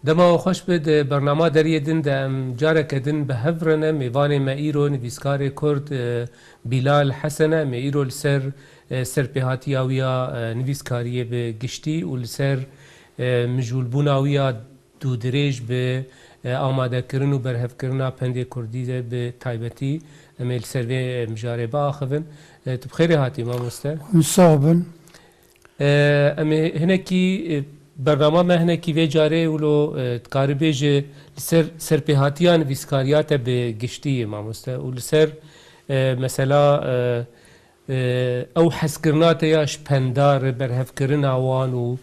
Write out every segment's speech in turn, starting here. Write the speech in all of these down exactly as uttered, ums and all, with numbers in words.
Dema we xweş be, di bernama Deriyê Din de em careke din bi hev re ne. Mêvanê me îro nivîskarê Kurd, e, Bîlal Hesen e. Em ê îro li ser, e, serpêhatiya wî ya, e, nivîskariyê bi giştî û li ser, e, mijûlbûna wî ya dûdirêj bi, e, amadekirin û berhevkirina pendê Kurdî de bi taybetî em ê li ser vê, e, mijarê biaxivin. E, tu bi xêrê hatî mamoste. Hûn sax bin. E, em ê hinekî, e, bernama me hinekî vê carê wilo, e, dikarî bêje li ser serpêhatiya nivîskariya te bi giştî ye mamoste û li ser, e, mesela, e, e, ew hezkirina te ya ji penda re berhevkirina wan û,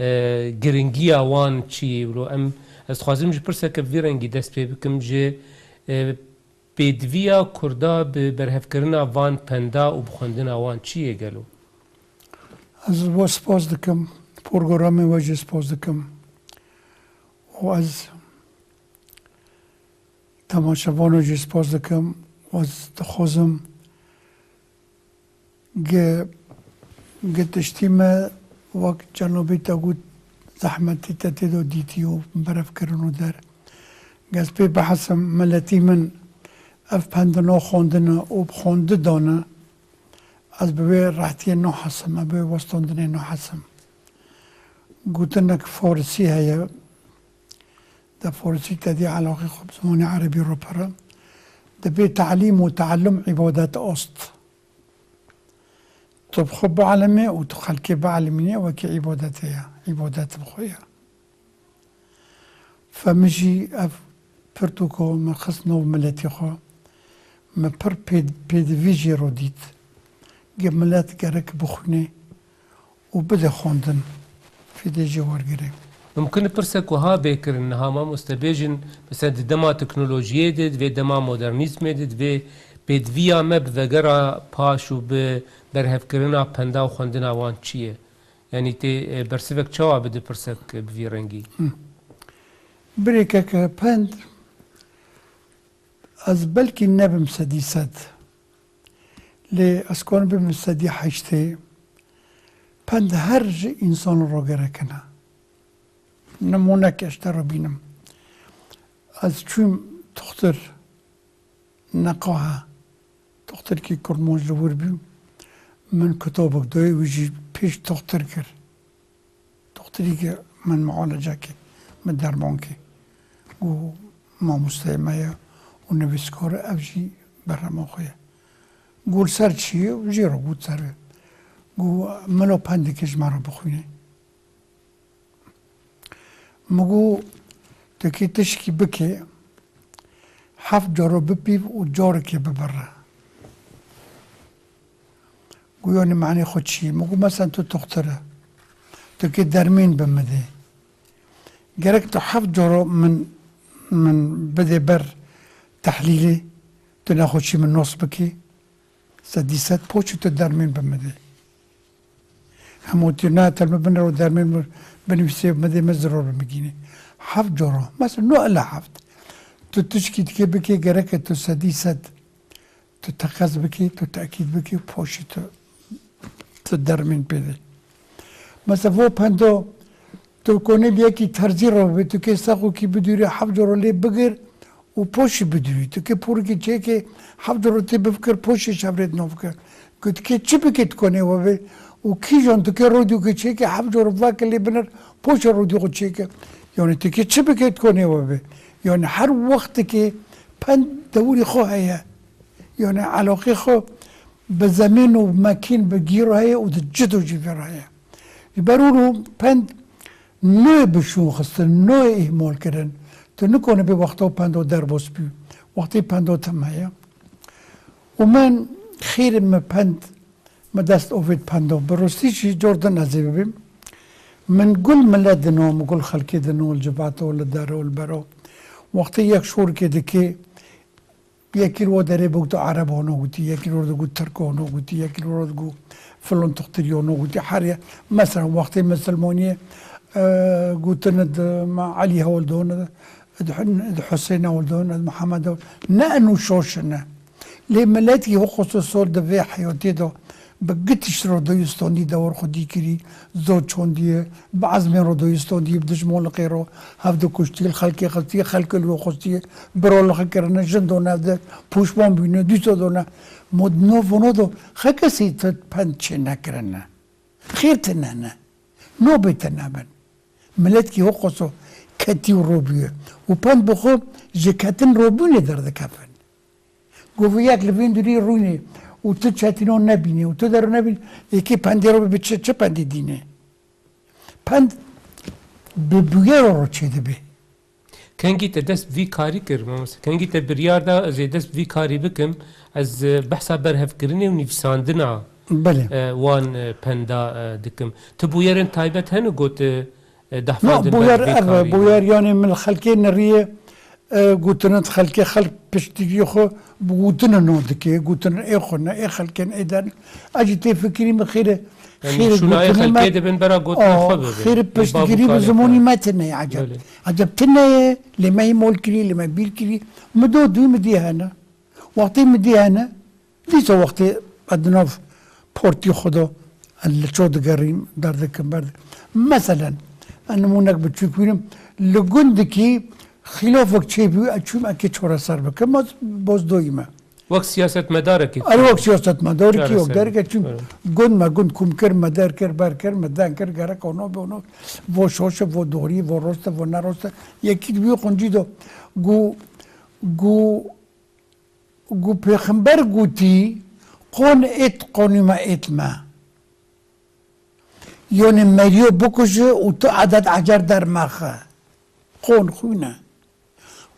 e, giringiya wan çi ye wilo? Em, ez dixwazim ji pirseke bi vî rengî dest pê bikim, ji, e, pêdiviya Kurda bi berhevkirina van penda û bi xwendina wan çi ye gelo? Ez we spas dikim, programê we jî spas dikim û ez temaşevano jî spas dikim û ez dixwazim gi, gi tiştî me wek cenabî te got zehmetî te tê de dîtî û berevkirin û der. Gez pê bihesim, miletî min ev pendina xwendine û bi xwendi dane, ez bi wê rehtiyê nahesim, ez bi wê westandinê nahesim. Gotinek farisî heye, de farisî te dî elaqê xwe bi zimanê erebî re pir e. Dibê telîm û teellum îbadet ast. Tu bi xwe bielimî û tu xelkê bielimînî, wekî îbadetê ye, îbadet bi xwe ye. Fe min jî ev pirtûko min xist nav miletî xwe, min pir pê-, pêdivî jê re dît. Ge milet gerek bixwîne û bide xwendin, fêdê jê wergire. Mumkin e pirsek wiha bê kirin niha mamoste, bêjin, mesela di dema teknolojiyê de, di vê dema modernîzmê de, di vê pêdiviya me bi vegera paş û bi berhevkirina penda û xwendina wan çi ye? Yanî tê, e, bersivek çawa bide pirsek, e, bi vî rengî? Hı. Birêkeke pend, ez belkî nebim sedî sed. Lê ez karim bibim sedî heştê. Pend her ji însan re gerek e. Nimûneke ji te re bînim. Ez çûm toxtir, neqaha. Toxtirkî kurmanc li wir bû. Min kitabek dayê, wî jî pêş toxtir kir. Toxtirî ke min mualece kir, min derman kir. Got, mamosteyê me ye û nivîskar e, ev jî berhema xwe ye. Got, li ser çi ye? Jê re got, ser vê. Got, milo pendekê ji me re bixwîne. Min got, tu kê tişkî bike, heft caro bipîv û carekê bibire. Got, yanî manê xwe çi ye? Min got, mesela tu toxtir e. Tu kê dermên bi min dê. Gerek tu heft caro min, min bidê ber tehlîlê, tu nexweşî min nas bikî. Sedî sed poçî tu dermên bi min dê. Hemû tu ne, te min binir û dermên min binivîsê, min dê, min ziror bi min gînê. Heft caro. Mesela no ila heft. Tu tişkî dikê bikê, gereke tu sedî sed tu teqez bikî, tu tekîd bikî, poşî tu, tu dermên pê de. Mesela vo pendo, tu konê bi yekî terzî re bibê, tu kê sexokî bidûrî, heft coro lê bigir û poşî bidûrî. Tu kê porikî çêkê, heft coro tê bifkir, poşî şevrêt navkir. Ku tu kê çi bikê tu konê we bê û kîjan tu kê rodî ku çêkê, heft coro vake lê binir, poşa rodî xwe çêke. Yanî tu kê çi bikê tu konê we bê. Yanî her wextekê pend dewirî xwe heye. Yanî elaqê xwe bi zemîn û mekîn bi gîr heye û di cid û cîvêr heye. Ji ber wilo pend nayê bi şûn xistin, nayê îhmal kirin. Tu nikone bê wexta pendo derbas bû. Wextê pendo tim heye. Û min xêrê min pend, min dest ovêt pendo. Bi rostî jî cor din ez ê bibêm. Min gul milet dino, min gul xelkê dino, li civata û li dere û li bera. Wextê yek şorikê dike, yekî li we derê bigût Ereb hono gotî, yekî li we digot Tirk hono gotî, yekî li we digot filan toxtirî hono gotî. Her ye-, mesela wextê misilmaniyê, e, gotine di me Elî hewl done, di Huseyne hewl done, di Mihemed hewl, ne eno şoş ne. Lê miletî ho xwe sol di vê heyatê de Bi gitiş Rodoyê Standî dewar xwedî kirî, zor çondiye, bi ezmên Rodoyê Standî, bi dijmoliqê ro hevdu kuştiye, xelkê xistiye, xelkê li wê xustiye, bi rolixe kirine, jin done de, pûşman bûne, dîsa done. Mod no vono do, xekesî te pend çê nekirine. Xêr tine ne. Nobê tine bin. Miletkî ho qoso ketî û robûye. Û pend bi xwe ji ketin robûnê derdikevin. Goviyek li vîn durî rûnê û tu çetîno nebînî û tu dero nebînî, êkê pendê ro bi çi, çi pendê dînê? Pend bi bûyero ro çêdibe. Kengî te dest bi vî karî kir, mamoste? Kengî te biryar da ez ê dest bi vî karî bikim? Ez, e, behsa berhevkirinê û nivîsandina, Belê. e, wan, e, penda, e, dikim. Tu bûyerên taybet hene got, e, e, No, dahfandin ber bûyer vê ev e, karî? Bûyer yanê min xelkê nirîye, e, gotinên xelkê, xelk piştgirî xwe bi gotinê no dike, gotinên ê xwe ne, ê xelkên ê der. Ez jî tê fikirî min xêr e, Yani xêr e şûnayê gotinê me, xelkê dibin bera gotinê a, xwe bibin. Xêr e Ê bav û piştgirî bi kalê zimonî xwe. Me tine ye eceb. Belê. Eceb tine ye, lê me yî mol kirî, lê me bîr kirî, min do dû min dî hene. Wextê min dî hene, dîsa wextê ez di nav portî xwe de ez li ço digerîm, derdikim, berdikim. Meselen, ez nimûnek biçûk bînim, li gundikî xîlafek çêbû, ez çûm eke çoreser bikim, ez bozdoyî me. Wek siyasetmedarekî. Er wek siyasetmedarekî, Çareser. Wek derek, ez çûm. Evet. Gund me gund kom kir, me der kir, ber kir, me den kir, gerek ono be ono, vo şoş e, vo doğrî, vo rost e, vo nerost e. Yekî di wî quncî de gu, gu, Gu pêxember gotî, "Qon êt qonûma êt me." Yonê meriyo bikuje û tu edet ecer dermexe. Qon xwîne.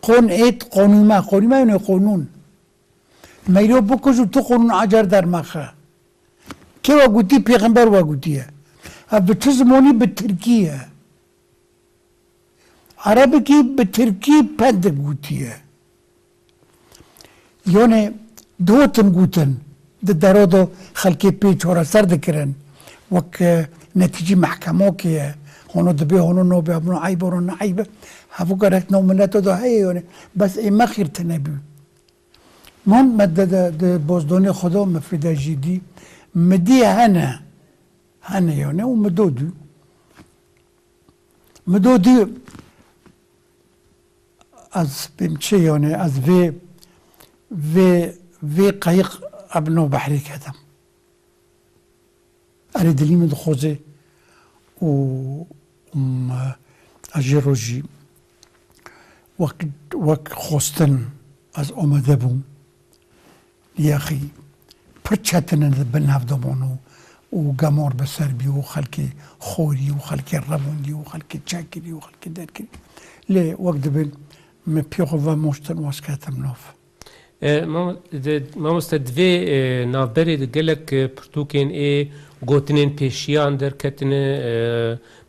"Qon êt qonûma." Qonûma yonê qonûn. Meriyo bikuj û tu qonûn ecer dermexe. Kê we gotî? Pêxember we gotiye. Ev bi çi zimonî? Bi tirkî ye. Erebikî bi tirkî pendik gotiye. Yonê dihotin gotin, di dero de xelkê pê çoreser dikirin. Wek, e, netîcî mehkemokê ye. Hono dibe, hono nobe, hono eyb, hono ne eyb e. Hevû gerek nav mileto de heye yonê. Bes ê me xîr tine bû. Man me de, de, de bozdonê xwe de me fêde jî dî. Mi dî hene. Hene yonê û mi do dû. Mi do dî ez pêm çi yonê, ez vê, vê, vê qeyiq ebno behrê ketim. Erê dilî min dixwaze û, û m-, ez jê rojî wek, wek xwestin ez amade bûm. Yaxî pir çetin in di bin hevdûman û, û gemar bi ser bî û xelkê xorî û xelkê revandî û xelkê çekirî û xelkê derkirî. Lê wek dibin min pê xwe vemoştin û ez ketim nav. E, mam-, de, mamoste, di vê, e, navberê de gelek, e, pirtûkên ê gotinên pêşiyan derketine, e,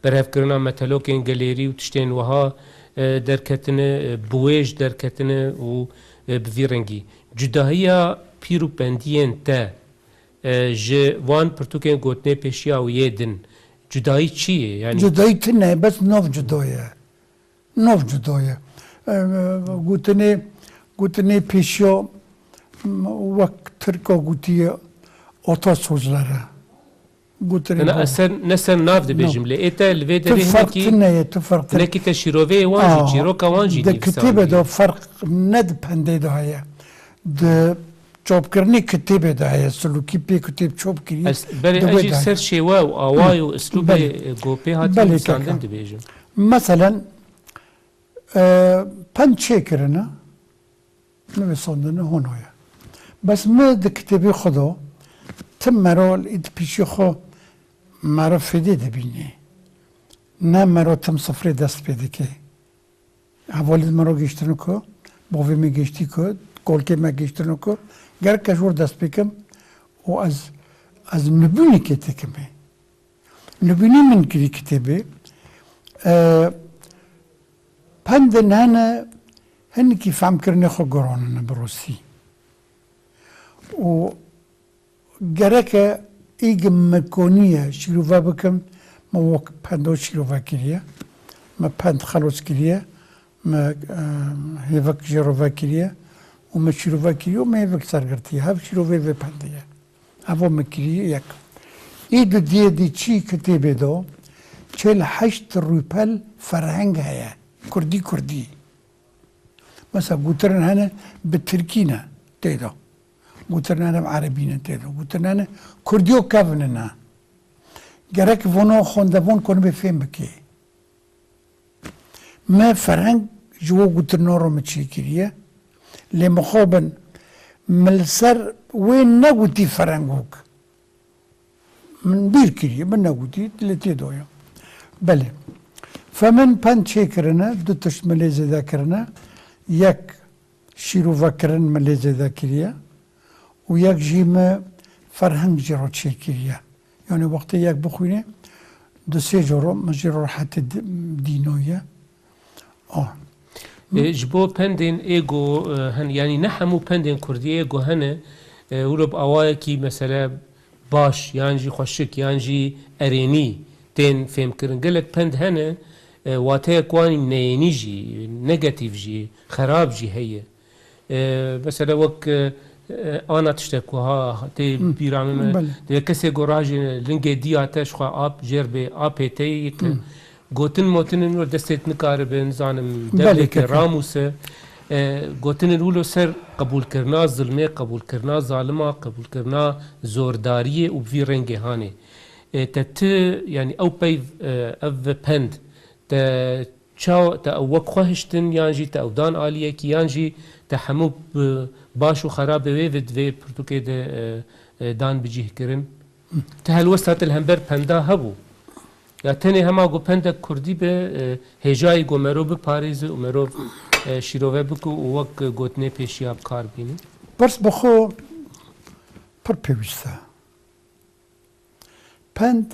berhevkirina metelokên gelêrî û tiştên wiha, e, derketine, e, biwêj derketine û, e, bi vî rengî. Cudahiya pîr û pendiyên te, e, ji wan pirtûkên gotinê pêşiya û yê din cudayî çi ye? Yani Cudayî tune ye, bes nav cuda ye. Nav cuda ye. E, gotinê, gotinê pêşiya, m-, wek Tirka gotiye, ata sözleri. Gotinê Hina bu. Ez ser, ne ser nav dibêjim, No. Lê ê te li vê Tu derê fark hinekî, tune ye, tu fark tune. Hinekî te şîroveyê wan jî, Aa, çîroka wan jî di nivîsandî. Kitêbê de fark ne di pendê de heye. Di çopkirinê kitêbê de heye. Silûkî pê kitêb çop kiriye. Ez berê Di ez wê jî de ser heye. şêwe û awayê û Belê. Belê kaka. Belê, uslûbê, e, go pê hatiye nivîsandin dibêjim. Meselen, e, pend çêkirine, nivîsandine hono ye. Bes mi di kitêbê xwe de tim mero li îd pîşî xwe mero fêdê dibînî. Ne mero tim sifrê dest pê dike. Hevalî mero gihîştine ku, bavê me gihîştî ku, kolkê me gihîştine ku, gerek ez ji wir dest pê kim û ez, ez nûbûnekê têkimê. Nûbûnî min kirî kitêbê. E, pendin hene, hinekî fehmkirinê xwe guranine bi rûsî. Û gereke îgim min koniye şîrove bikim, min wek pendo şîrove kiriye. Min pend xelos kiriye, min, e, hêvik jê rove kiriye û min şîrove kiriye û min hêvik sergirtiye. Hev şîrovê vê pendê ye. Evo min kiriye yek. Ê di diyê dî çî kitêbê do, çêl heşt rûpel ferheng heye. Kurdî, kurdî. Mesela, gutirên hene bi tirkî ne tê de. Gutirên hene bi erebî ne tê de. Gutirên hene kurdiyo kevin ne. Gerek vono xwendevon konibê fêm bikê. Me ferheng ji wo gutirno re min çêkiriye. Lê min xwe bin, min li ser wê negotî ferhengok. Min bîr kiriye, min negotî, lê tê doya. Belê. Fe min pend çêkirine, du tişt min lê zêde kirine. Yek şîrovekirin min lê zêde kiriye û yek jî min ferheng jê re çêkiriye. Yanî wextê yek bixwîne, du sê coro min jê re rehetê di-, dînoye. Ah. E, ji bo pendên ê go, e, hen, yanî ne hemû pendên kurdî ê go hene, e, wilo bi awayekî, mesele, baş, yan jî xweşik, yan jî erênî tên fêmkirin. Gelek pend hene, e, wateyek wan neyênî jî, negatîf jî, xerab jî heye. E, mesela wek, e, e, ana tiştek ku ha tê Hı. bîra min, Belê. dê kesê go rajê lingê diya te ji xwe ap jêr bê, apê te yê ki Hı. gotin motinên wilo destê te nikaribe, nizanim, Belê, devlekê keke. ramûse. E, gotinên wilo ser qebûlkirina zilmê, qebûlkirina zalima, qebûlkirina zordariyê û bi vî rengê hanê. E, te ti, yanî ew peyv, e, ev pend, te çaw, te ew wek xwe hiştin, yan jî te ew dan aliyekî, yan jî te hemû bi baş û xerabê wê ve di vê pirtûkê de, e, e, dan bi cih kirin? Ti helwesta te li hember penda hebû? Ya tenê hema ku pendek kurdî be, e, hêjayî ku merov biparêze û merov, e, şîrove bike û wek gotinê pêşiya bi kar bîne? Pirs bi xwe pir pêwîst e. Pend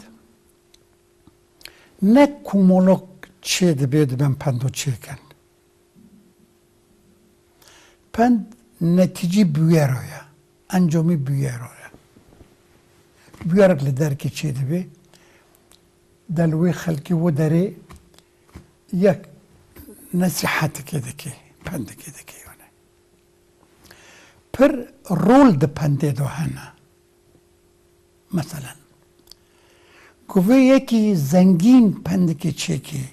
ne komolok çê dibe, dibin pendo çêkin. Pend netîcî bûyero ye, encomî bûyero ye. Bûyerek li derkê çê dibe, del wê xelkê wo derê yek nesîhetikê dike, pendikê dike yone. Pir rol di pendê de hene. Meselen, ku vê yekî zengîn pendikê çêkê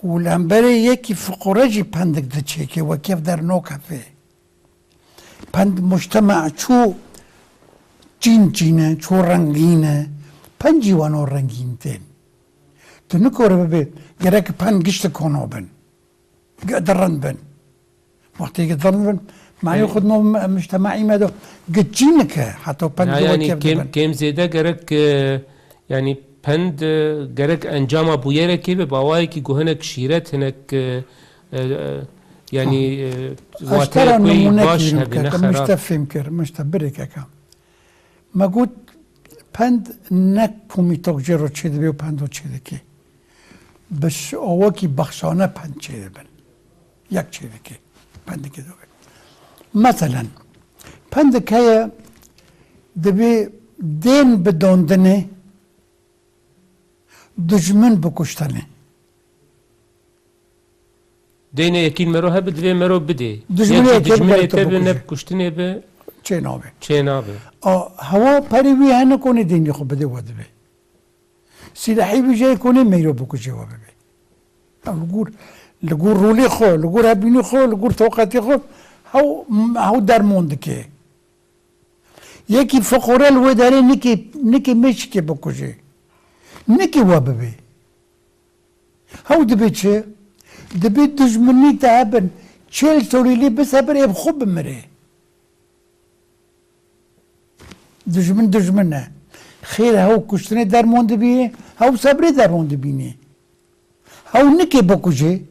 û li hemberê yekî fiqore jî pendik diçêkê, wekî ev dernokefê. Pend mujtema çû çîn çîn e, çû rengîn e, pend jî wano rengîn tên. Tu nikore bibe, gerek pend gişti kono bin. Ge-, di rind bin. Wextê ge di rind bin, mayê Yanî xwe di nav me-, mujtemaî me de ge çî nike, heta pend Ya, ge yanî wekî ev kêm, dibin. kêm zêde gerek, e, yanî pend, e, gerek encama bûyerekê be, bi awayekî ku hinek şîret, hinek, e, e, e, yanî, e, Ez te re wateyek wê nimûne baş kîrim hebe, ne keke, min ji te xerab. fêm kir, min ji te birê keke. Me got, pend ne komîtok jê re çêdibe û pendo çêdike. Bi ş-, awakî bexşane pend çêdibin. Yek çêdike. Pendikê dibin. Meselen, pendik heye, dibê dên bidondine, dijmin bikuştine. Deynê yekîn mero hebe, divê mero bidê. Dijminê Yek jî yekê dijminê bigere te tu bi, ne bikujî. bi kuştinê bi Çê nabe. çê nabe. A, hewa perê wî hene konê deynê xwe bidê we dibe. Sîlehî wî jê konê meyro bikujê we bibe. Ew li gor, li gor rolê xwe, li gor hebînê xwe, li gor toqetê xwe, hew, hew dermon dike. Yekî fiqore li wê derê nikê, nikê mêşikê bikujê. Nikê we bibe. Hew dibe çi? Dibe dijminî te hebin, çêl solî lê bisebir ê bi xwe bimire. Dijmin dijmin e. Xêr hew kuştinê dermon dibîne, hew sebrê dermon dibîne. Hew nikê bikuje,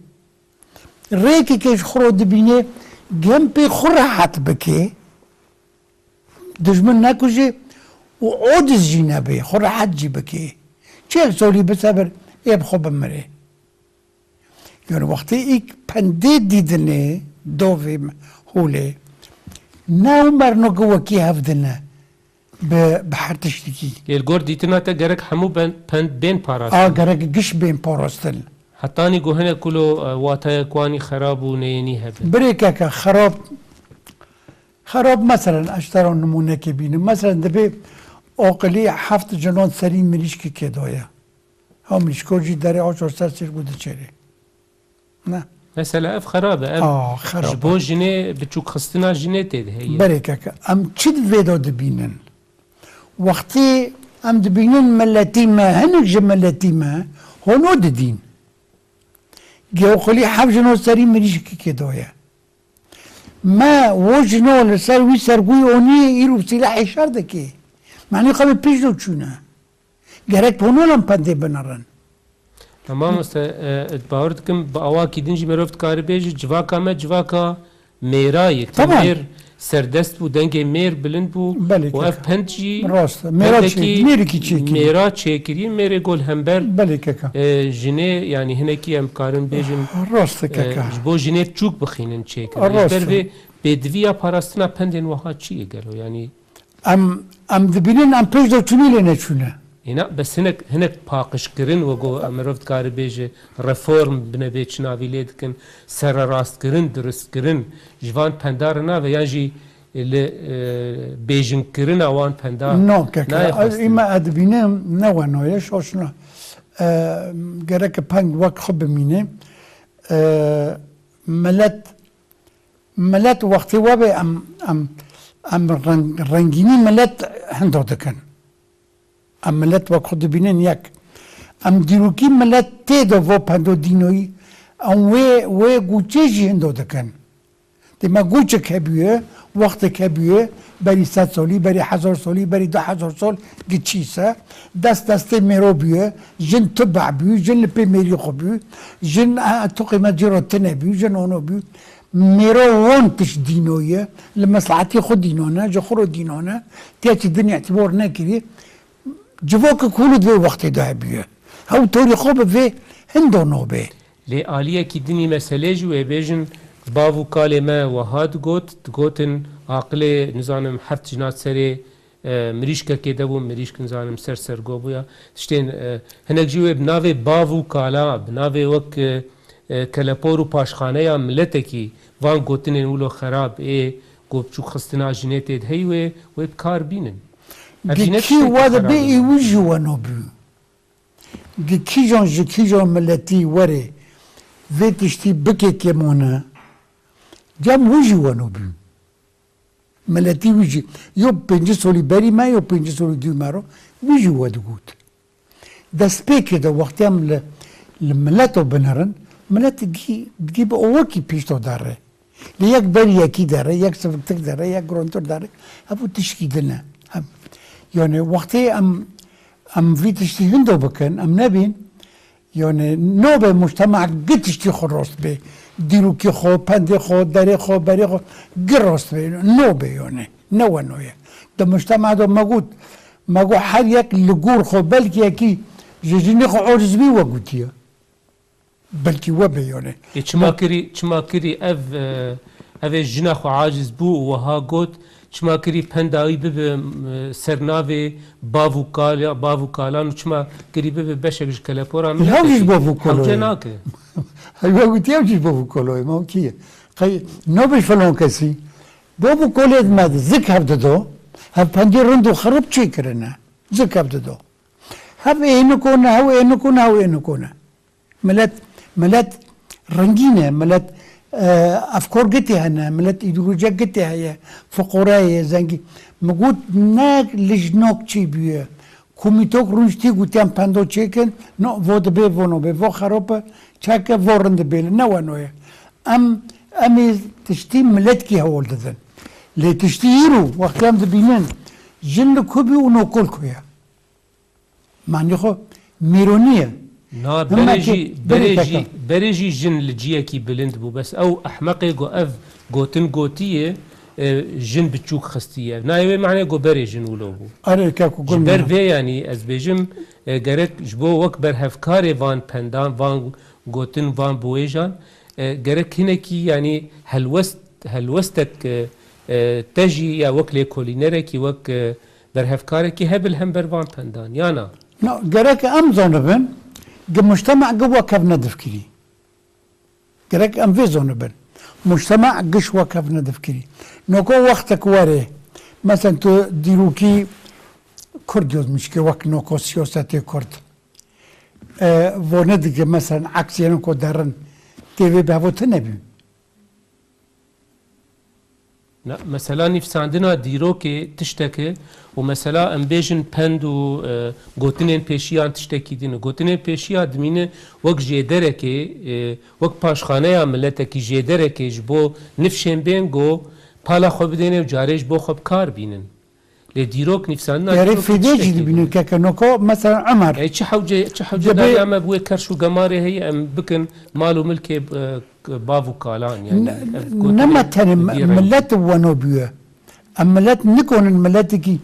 rêkeke ji xwe re dibîne, gem pê xwe rehet bike. Dijmin nekuje û ociz jî nebe, xwe rehet jî bike. Çêl solî bisebir, ê bi xwe bimire. Yani wextê îk pendê dîdinê dovê holê, ne û mernoke wekî hev dine bi, bi her tiştekî. Lê li gor dîtina te gerek hemû ben, pend bên parastin. A, gerek giş bên parastin. Hetanî ku hinek kulo, e, wateyek wanî xerab û neyênî hebe. Birêkeke xerab Xerab, meselen, ez ji te re nimûnekê bînim. Meselen, dibê aqilî heft cinan serî mirîşkekê daye. Ha mirîşko jî derê açar ser sêr bû diçêrê. Ne. Mesela ev xerab e. Ev Aa, xerab ji e. bo jinê biçûkxistina jinê tê de heye. Berê keke, em çi di vê de dibînin? Wextê em dibînin miletî me, hinek ji miletî me, hono didîn. Geoxilî heft jino serî mirîşkekê daye. Me wo jino li ser wî sergûyê oniyê îro sîlehê şer dikê. Manî xwe bi pêş de çûne. Gerek ponolan pendê binerin. Tamam, mamoste, e, bawer dikim, bi awakî din jî merov dikare bêje, civaka me civaka mêra ye. Tamam. Mêr serdest bû, dengê mêr bilind bû. Belê û ev keke. pend jî Rast e. Mêra pendekî çêkî, mêrekî çêkî. mêra çêkirî, mêrê gol hember, Belê keke. e, jinê, yanî hinekî em karin bêjin, Rast e e, keke. ji bo jinê çûk bixînin çêkirin. Rast Ji ber e. vê bêdiviya parastina pendên wiha çi ye gelo? Yanî Em, em dibînin em pêş de çûnî lê neçûne. Îna bes hinek, hinek paqijkirin, wego mirov dikare bêje, reform binebê çi navî lê dikin, sererastkirin, duristkirin ji van penda re nave, yan jî li, e, bêjinkirina wan penda No, keke, nayê ez xwestin. îme ez dibînim ne weno ye, şoşna. E, gereke peng wek xwe bimîne. E, milet Milet wextê we bê em, em, em reng-, rengînî milet hindo dikin. Em milet wek xwe dibînin yek. Em dîrokî milet tê de vo pendo dînoyî, em wê, wê guçê jî hindo dikin. Dê me guçek hebûye, wextek hebûye, berî sed solî, berî hezar solî, berî du hezar sol giçîse, dest destê mêro bûye, jin tubeh bû, jin li pê mêrî xwe bû, jin, e, tuqê me cî re tune bû, jin ono bû. Mêro wan tişt dîno ye, li meslehetê xwe dîno ne, ji xwe re dîno ne, tiya çi din îtîbar nekirî. Civaka ku li vê wextê de hebûye. Hew torî xwe bi vê hindo nobê. Lê aliyekî dinî meselê jî wê bêjin, bav û kalê me wiha digot, digotin, aqilê, nizanim, heft jina serê, e, mirîşkekê de bû, mirîşk, nizanim, ser sergo bûya. Tiştên, e, hinek jî wê bi navê bav û kala, bi navê wek, e, e, kelepor û paşxaneya miletekî van gotinên wilo xerab ê ku biçûkxistina jinê tê de heyî wê, wê bi kar bînin. Ev jî ne Gikî tiştekî we de xerab bê e. Ê wî jî weno bû. Gi kîjan ji kîjan miletî werê vê tiştî bikê kêmane, cem wî jî weno bû. Miletî wî jî, yo pêncî solî berî me, yo pêncî solî dû me ro, wî jî we digot. Destpêkê de wextê em li, li mileto binerin, milet gî, gî bi owekî pişto derre. Li yek berî yekî derre, yek siviktir derre, yek girontir derre. Hebû tişkî din e. Hem, yani wextê em, em vî tiştî hindo bikin, em nebîn, yani nobe mujtema gi tiştî xwe rost bê. Dîrokî xwe, pendê xwe, derê xwe, berê xwe gi rost bê. Nobe yani. Ne weno ye. Di mujtema de me got, me got her yek li gor xwe belkî yekî ji jinê xwe aciz bî we gotiye. Belkî we bê yone. Ê, çima kirî, çima kirî ev, e, ev ê jina xwe aciz bû û wiha got, çima kirî penda wî bibe, e, ser navê bav û kala-, bav û kalan û çima kirî bibe beşek ji kelepora miletê? Hew jî ji bav û kalo ye. Hewce nake. Hew ya gotiye, hew jî ji bav û kalo ye. Ma kî ye? Qey, nobê filan kesî. Bav û kolê me de zik hev dido. Hev pendê rind û xerib çê kirine. Zik hev dido. Hev ê nikone, hew ê nikone, hew ê nikone. Milet, milet rengîn e, milet, e, efkar gitê hene, milet îdeolojiyek gitê heye, fiqore ye, zengî. Min got, ne li jinok çê bûye. Komîtok rûniştî gotiyan pendo çêkin, no, vo dibe, vo nobe, vo xerop e, çeke vo rind bê, ne weno ye. Em, em ê tiştî miletkî hewl didin. Lê tiştî îro, wextê em dibînin, jin li ku bî û nokol ku ye. Manî xwe mêronî ye. Na, Hima berê ke-, jî, berê berê jî, keke. berê jî jin li ciyekî bilind bû. Bes ew ehmeqê ku ev gotin gotiye, e, jin biçûk xistiye. Nayê wê manê ku berê jin wilo bû. Erê, keko Ji ber gul vê yanî ez bêjim, e, gerek ji bo wek berhevkarê van pendan, van gotin, van biwêjan, e, gerek hinekî yanî helwest, helwestek, e, e, te jî ya wek lêkolînerekî, wek, e, berhevkarekî hebe li hember van pendan, ya na? Na, gerek em zanibin, gi mujtema gi wek hev nedifkirî. Gerek em vê zanibin. Mujtema giş wek hev nedifkirî. Noko wextek were, mesen tu dîrokî Kurd yozmîşke wek noko siyasetê Kurd. E, vone dike mesen eksiyeno ko derin. Tê vê bevo tine bî. Na, mesela nivîsandina dîrokê tiştek e û mesela em bêjin pend û, e, gotinên pêşiyan tiştekî din e. Gotinên pêşiya dimîne wek jêderekê, e, wek paşxaneya miletekî jêderekê ji bo nifşên bên go pala xwe bidêne û carê ji bo xwe bi kar bînin. Lê dîrok nivîsandina Yarê dîrokê fêdê jî tiştekî dibînin din e. Keke noko, mesela Ömer. E, çi hewce, çi hewce Dibê- dariya me bi wê kerş û gemarê heye em bikin mal û milkê, e, bav û kalan, yani, Ne- ev gotinê nema tenê bi vî rengî. Millet weno bûye. Em millet nikonin milletekî,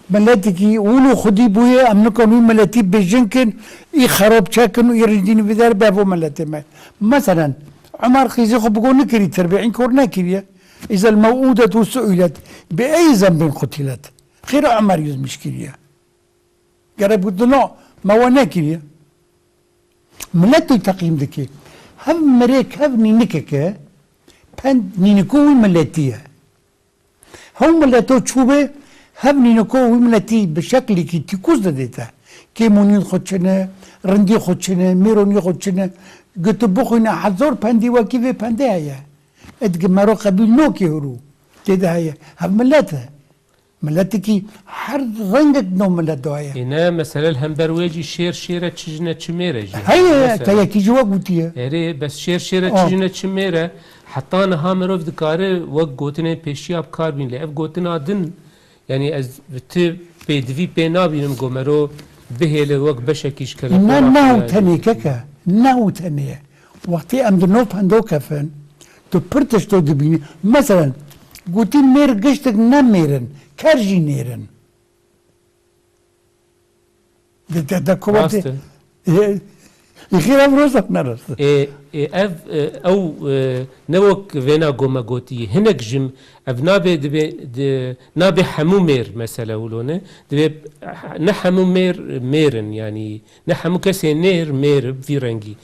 milletekî wilo xwedî bûye, em nikon wî milletî bêjin kin, î xerab çekin û î rindînî vider be bo milletê me. Meselen, Ömer xîzê xwe bigo nikirî tirbê, înkor nekiriye. Îzel mewûdet û suilet bi ey zembin qutilet. Xêra Ömer yüz mişkiriye. Gerek bû dino me we nekiriye. Millet tu teqîm dike. Hev mirêk, hev nînikeke pend nîniko wî milletî ye. Hew mileto çûbê hev nîniko wî miletî bi şeklekî tîkûz didê te. Kêmonî xwe çine, rindî xwe çine, mêronî xwe çine. Gi tu bixwîne hezor pendî wekî vê pendê heye. Ê dike mero qebîl nokê hurû tê de heye. Hev milet e. Miletekî her rengek no milet de heye. Ê ne, mesele li hember wê jî şêr şêr e, çi jin e, çi mêr e jî. Heye, Mesela. Te yekî jî we gotiye. Erê, bes şêr şêr e, çi Oh. jin e, çi mêr e. Heta niha mirov dikare wek gotinên pêşiya bi kar bîn. Lê ev gotina din, yanî ez bi ti pêdivî pê nabînim go mero bihêle wek beşekî ji Ne, kerepêra ne xwe û ya tenê jî. Keke, ne û tenê ye. Wextê em di nov pendo kefin, tu pir tişto dibînî. Meselen, gotî mêr giştik ne mêr in, ker jî nêr in. De, de, de, ku Rast wextê, e. e, e, xêr ev roza ne rast e. Ê, ê, ev, e, ew, e, ne wek vêna go me gotî. Hinek jim, ev nabê dibê, di, nabê hemû mêr mesele wilo ne. Dibê ne hemû mêr, mêr in, yanî ne hemû kesê nêr, mêr, vî rengî.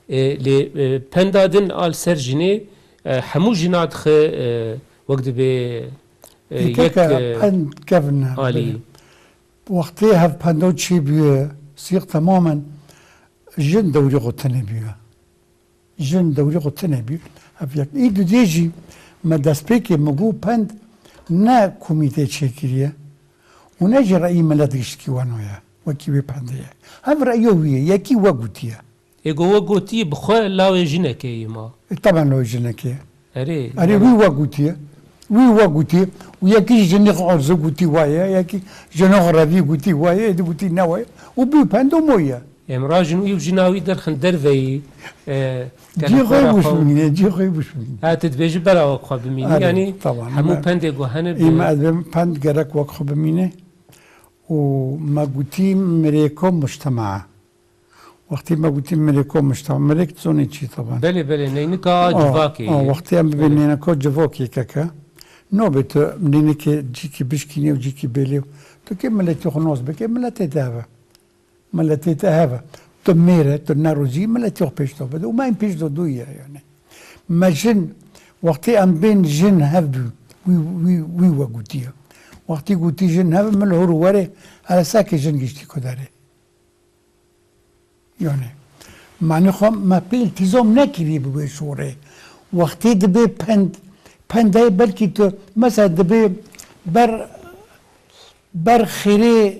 E, lê, e, penda din a li ser jinê, e, hemû jina dixe, e, wek dibê, e, Ê, yek, keke, e, pend kevin ne. Alî. Wextê hev pendo çêbûye, sîq temamen jin dewrî xwe tune bûye. Jin dewrî xwe tune bûye. Hev yek. Î dudê jî me destpêkê me got pend ne komîte çêkiriye û ne jî reyî milet giştikî weno ye. Wekî wê pendê ye. Hev reyo wî ye. Yekî we gotiye. Ê go we gotî bi xwe lawê jinekê yê ma. E, taban lawê jinekê ye. Erê, Erê, erê. Wî we gotiye. Wî we gotiye. Û yekî jî jinê xwe Arzu gotî waye, yekî jinê xwe Revî gotî waye, êdî gotî ne waye. Û bî pendo moye. Em rajin wî û jina wî derxin derveyî, e, Cî xwe kerefora xwe. Bişmîne, cî xwe bişmîne. Ha, tu dibêjî bera wek xwe bimînî. Erê, yanî taban, hemû me- pend ê go hene Ê bi me ez bêm pend gerek wek xwe bimîne. Û me gotî mirêko mujtema. Wextê me gotî mirêko mujtema, mirêk dizonê çi taban. Belê, belê, neynika civakê ye. Wextê em bibê Belê. Nêneko civokê keke. Nobê tu nênikê cîkî bişkînê û cîkî bêlê û tu kê miletê xwe nos bike, miletê te heve. Miletê te heve. Tu mêr e, tu nerojî, miletê xwe pêş do bide. Û me em pêş do dû ye yani. Me jin, wextê em bên jin hev bû, wî, wî, wî we gotiye. Wextê gotî jin hev, min li hûr û werê, hele sekê jin giştî ku derê. Yani, manî xwe me pê îltîzam nekirî bi wê şorê. Wextê dibê pend, pendayê belkî tu, mesela dibê ber, ber xêrê,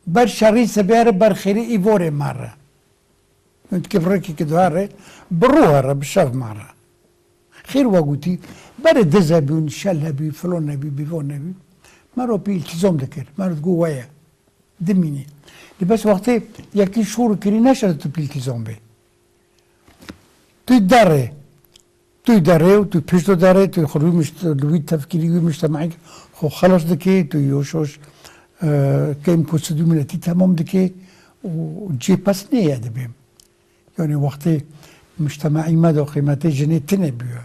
ber şerî sibê re, ber xêrê îvorê me re. Hûn dikê bi rêkekê duha re, bi rû here, bi şev me re. Xêr we gotî, berê diz hebûn, şel hebî, filon hebî, bîvon hebî. Me ro pê îltîzam dikir. Me ro digot we ye. Dimînî. Lê bes wextê yekî şûr kirî neşe tu pê îltîzam bê. Tu derê. Tu derê û tu pişto derê, tu xwe wî mişt-, li wî tefkirî, wî mujtemahî xwe xelas dikê, tu yoş yoş, e, kêm ku sidû miletî temam dikê û cê pes nêye dibê. Yani wextê mujtemaî me de qîmetê jinê tune bûye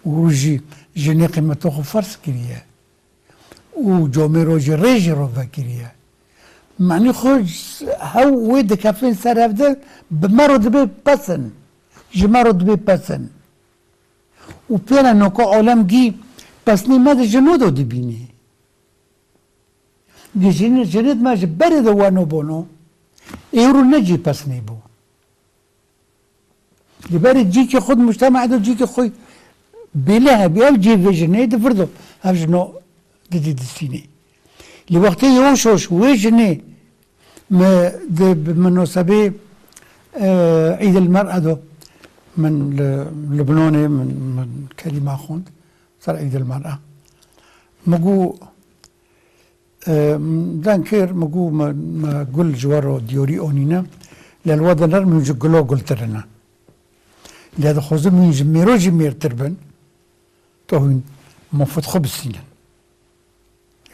û jî jinê qîmeta xwe ferz kiriye û comê ro jî rê jî ro vekiriye. Manî xwe hew wê dikefin ser hev de bi me ro dibê pesin. Ji me ro dibê pesin. û pêra noka alem gî pesnê me di jino de dibînî. Di jin-, jinê me ji berê de weno bono. Êro ne cî pesnê bû. Li berê cîkê xwe di mujtemaê de cîkê xwe bêle hebî, ev cî vê jinê di vir de ev jino didî distînê. Li wextê Yewş Hoş wê jinê me di bi minosebê, e, Îd el Mer'a de min li Lubnanê min, min kelîma xwend ser Îd el Mer'a. Min got, Em, deng kir, min got, me, me gul ji we re diyarî anîne, lê li we de nerin, hûn ji gula gultir in. Lê dixwazim hûn ji mêro jî mêrtir bin, to hûn mafût xwe bistînin.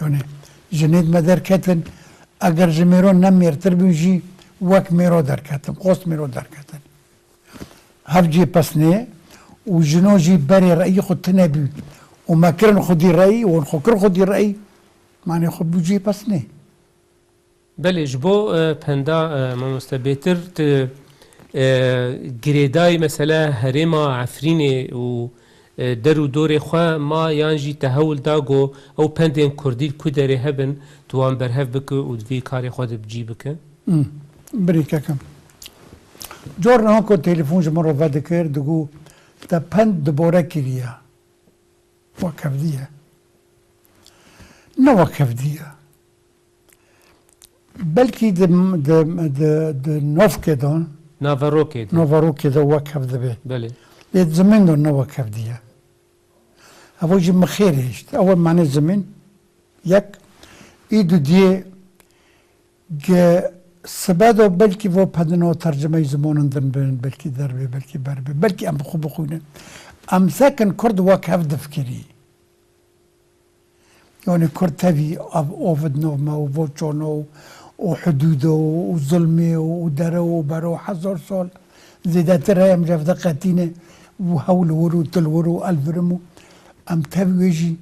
Yanî jinê me derketin, eger ji mêro ne mêrtir bin jî wek mêro derketin, qost mêro derketin. Hev cê pesnê û jino jî berê reyî xwe tune bû û me kirin xwedî reyî û hûn xwe kir xwedî reyî, manê xwe bû cê pesnê. Belê, ji bo, e, penda, e, mamoste bêtir, tu, e, girêdayî mesela herêma Efrînê û, e, der û dorê xwe ma yan jî te hewl da ku ew pendên kurdî li ku derê hebin, tu wan berhev bike û di vî karê xwe de bi cî bike? Hmm. Birî kekim. Cor niha ku telefon ji min re vedikir, digot, te pend dubare kiriye. Wek hevdî ye. Ne wek hevdî ye. Belkî di, di, di, di navkê de, Naverokê de. Naverokê de wek hev dibe. Belê. Lê di zimên de ne wek hevdî ye. Evo jî min xêr hişt. Ew e manê zimên. Yek, î dudiyê ge sibe de belkî vo pedino tercimeyî zimanin din bin, belkî derbê, belkî berbê, belkî em bi xwe bixwînin. Em sekin Kurd wek hev difikirî. Yanî Kurd tevî av, ovid nov me û vo çono û hudûdo û zulmê û dere û bero hezar sal zêdetir heye em ji hev de qetîne û hewl wir û til wir û elvirim û em tev wê jî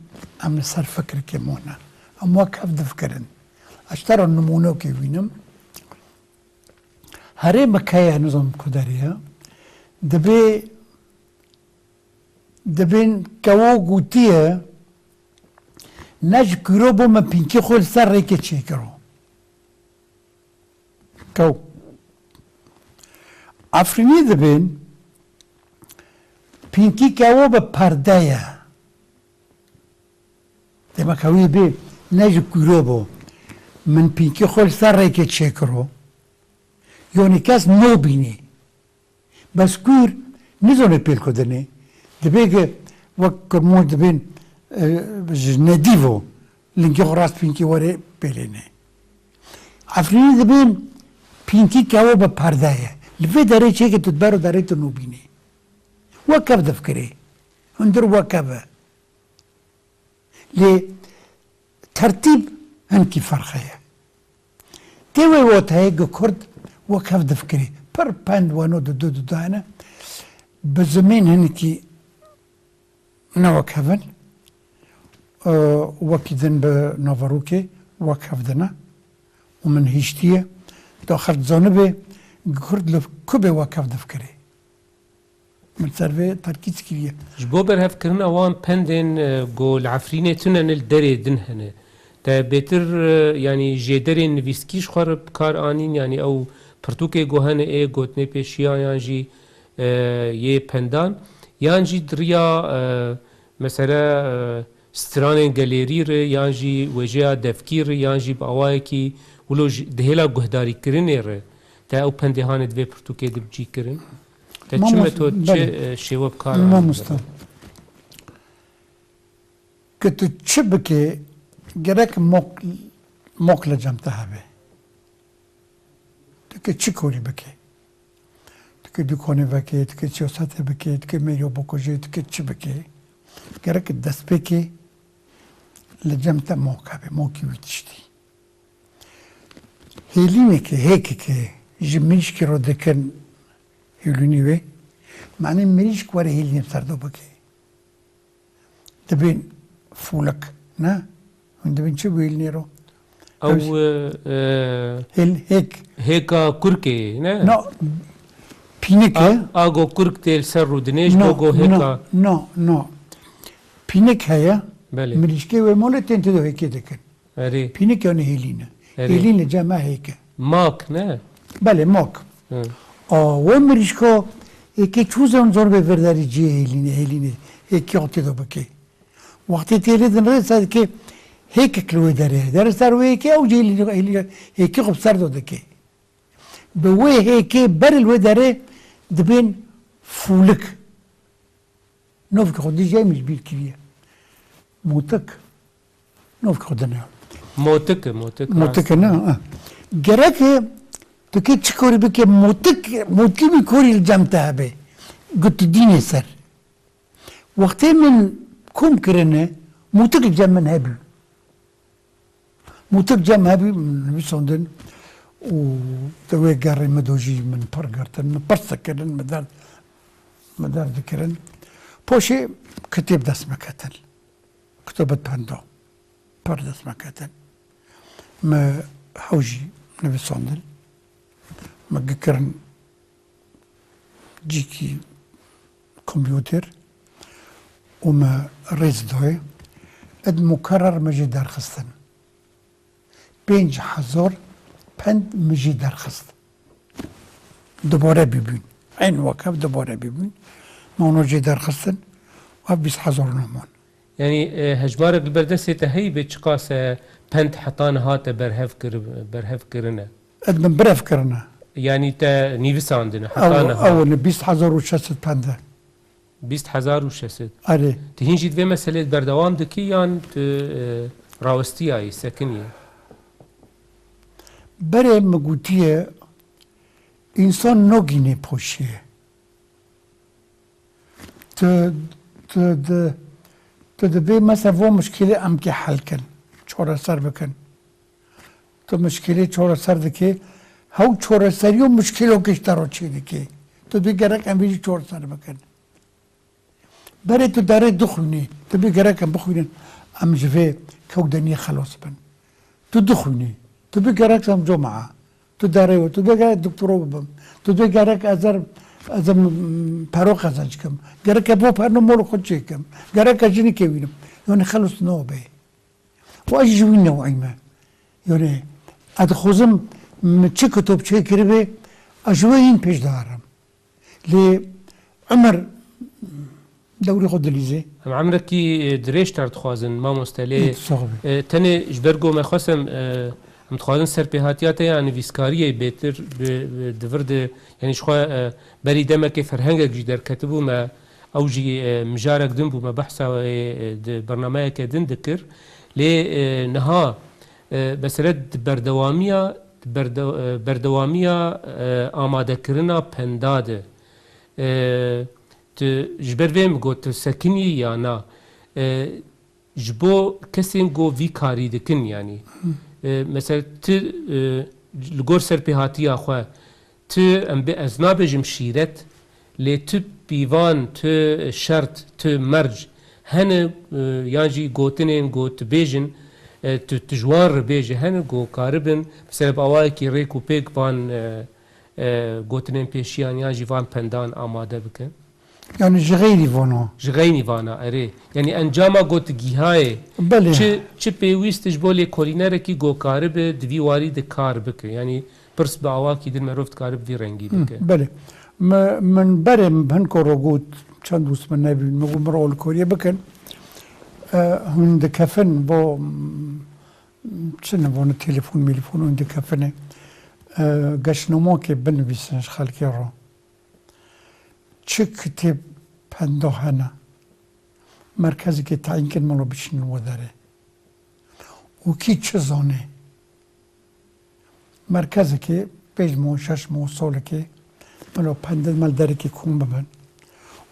em li ser fikirkê mane. Em wek hev difikirin. Ez te re nimûnekê wînim. Herê Mekeye nizam ku derê ye. Dibê, dibên kewo gotiye, ne ji kuro bû min pînkî xwe li ser rêkê çêkiro. Kew. Efrînî dibên pînkî kewo bi perde ye. Demek ew ê bê ne ji kuro bû. Min pînkî xwe li ser rêkê çêkiro. Yonî kes nobînî. Bes kûr nizane pêl ku dinê. Dibê ki wek kurmon dibên, e, ji nedîvo lingê xwe rast pînkî were pêlêne. Efrînî dibên pînkî kewo bi perde ye. Li vê derê çêke tu diber û derê tu nobînî. Wek hev difikirê. Hundir wek hev e. Lê tertîb hinkî ferq heye. Tê wê wotayê gi Kurd wek hev difikirî. Pir pend weno di du dudayene. Bi zimên hinkî ne wek hev in. Ee, wekî din bi naverokê wek hev dine. Û min hiştiye. Da xelk zanibê gi Kurd li ku bê wek hev difikirî. Min ser vê terkîz kiriye. Ji bo berhevkirina wan pendên, e, ku li Efrînê tune ne li derê din hene. Te bêtir, e, yanî jêderên nivîskî ji xwe re bi kar anîn, yanî ew pirtûkê ku hene ê gotinê pêşiyan yan jî, e, yê pendan, yan jî di riya, e, mesela, e, stranên gelêrî re yan jî wêjeya devkî re yan jî bi awayekî wilo ji, di hêla guhdarîkirinê re te ew pendê hanê di vê pirtûkê de bi cî kirin? Te çi Mamoste, metod, çi, belê. e, şêwe bi kar anî? Mamoste, ke tu çi bikê, gerek mok, mok li cem te hebe. Tu ke çi korî bikê? Tu ke dûkanê vekê, tu ke siyasetê bikê, tu ke mêriya bikujê, tu ke çi bikê? Gerek destpêkê li cem te mok hebe, mokî wî tiştî. Hêlînekê, hêkekê ji mirîşkê re dikin hêlûnî wê, manê mirîşk were hêlînê bi ser de bikê. Dibên fûlik, ne? Hûn dibên çi wêlnê ro? Ew, Ew e, e, hêl, hêk. Hêka kurkê, ne? No, Pînik e. A, a go kurk tê li ser rûdinê ji bo go hêka. No, no. Pînik heye. Belê. Mirîşkê wê molê tên tê do hêkê dikin. Erê. Pînik yani hêlîn e. Erê. Hêlîn li cem me hêk e. Mak ne? Belê, mak. Hı. A, wê mirîşko êkê çû zon zor bê vir derê cihê hêlînê, hêlînê. Hêkê o tê do bikê. Wextê tê lê din rê ser dikê hêkek li wê derê. Derê ser wê hêkê ew cihê hêlînê, hêlînê, hêkê xwe bi ser do dikê. Bi wê hêkê ber li wê derê dibên fûlik. Novkê xwe dijî em ji bîr kiriye. Motik. Novkê xwe dine. Motik e, motik. Motik e, ne? Ha. Gerek e tu kê çi korî bike, motik, motikî min korî li cem te hebe. Got tu dînê ser. Wextê min kom kirine, motik li cem min hebû. Motik cem hebî, min nivîsandin û di wê gerê min do jî min pir girtin, min pirs dikirin, min derd, min derd dikirin. Poşê kitêb dest me ketin. Kitêbet pendo. Pir dest me ketin. Me hew jî nivîsandin. Me gikirin cîkî kompûter û me rêz dayê. Ed mukerer me jê derxistin. Pênc hezar pend me jê derxist. Dubare bibûn. Eyn wek hev dubare bibûn. Me wana jê derxistin. Ev bîst hezar naman. Yanî, e, hejmarek li ber destê te heyî bê çiqas e pend heta niha te berhev kir-, berhev kirine? Ed min berhev kirine. Yanî te nivîsandine heta niha? Ew, ew ne bîst hezar û şeş sed pend e. Bîst hezar û şeş sed. Erê. Tu hîn jî di vê meselê de berdewam dikî yan tu, e, rawestiyayî, sekiniyî? Berê min gotiye, însan nagînê poşiyê. Tu, tu, tu, tu dibê mesela vo muşkilê em kê hel kin, çareser bikin. Tu muşkilê çareser dikê, hew çareseriyo muşkilo kişt te ro çê dikê. Tu dê gerek em vê jî çareser bikin. Berê tu derê dixwînî, tu bê gerek em bixwînin, em ji vê kewdeniyê xelos bin. Tu dixwînî, tu bê gerek em coma, tu derê we, tu bê gerek doktora bibim, tu bê gerek ez er, ez em, mm, pero qezenc kim, gerek ez bo perno mol xwe çêkim, gerek ez jinikê wînim. Yani xelos nabe. Û ez ji wî neweyî me. Yani, ez dixwazim min çi kitap çêkiribê, ez ji wê hîn pêş diherim. Lê Emer dewrê xwe dilîzê. Em emrekî, e, dirêj ter dixwazin, mamoste, lê, Lê tu sax bî. e, tenê ji ber ku me xwestem, e, em dixwazin serpêhatiya te ya nivîskariyê bêtir bi, bi, di vir de, yanî ji xwe, e, berî demekê ferhengek jî derketibû me, ew jî, e, mijarek din bû, me behsa wê, e, di bernameyeke din dikir. Lê, e, niha, e, mesele di berdewamiya, di berde-, e, berdewamiya, e, amadekirina penda de, e, tu ji ber vê min got, tu sekinî ya na? E, ji bo kesên ku vî karî dikin, yanî, e, mesela tu, e, li gor serpêhatiya xwe, tu, em bê, ez nabêjim şîret, lê tu pîvan, tu şert, tu merc hene, e, yan jî gotinên ku tu bêjin, e, tu, tu ji wan re bêje hene ku karibin, mesela bi awayekî rêk û pêk van, e, e, gotinên pêşiyan yan jî van pendan amade bikin? Yani ji xeyrî vana. Ji xeynî vana, erê. Yani encama got gihayê. Belê. Çi, çi pêwîst ji bo lêkolînerekî go karibe di vî warî de kar bike? Yani pirs bi awakî din merov dikaribe vî rengî Hı, bike. Belê. Me, min berê min hin koro got, çend dost min nebîn, min got min re alîkariye bikin. E, hûn dikefin bo, m, çi ne, bo ne telefon, melefon hûn dikefine. E, geşnomakê binivîsin ji xelkê re. Çi kitêb penda hene? Merkezekê tayîn kin, melo bişînin we derê. Û kî çi zanê? Merkezekê pênc mo, şeş mo, solekê melo pendin, mel derekê kom bibin.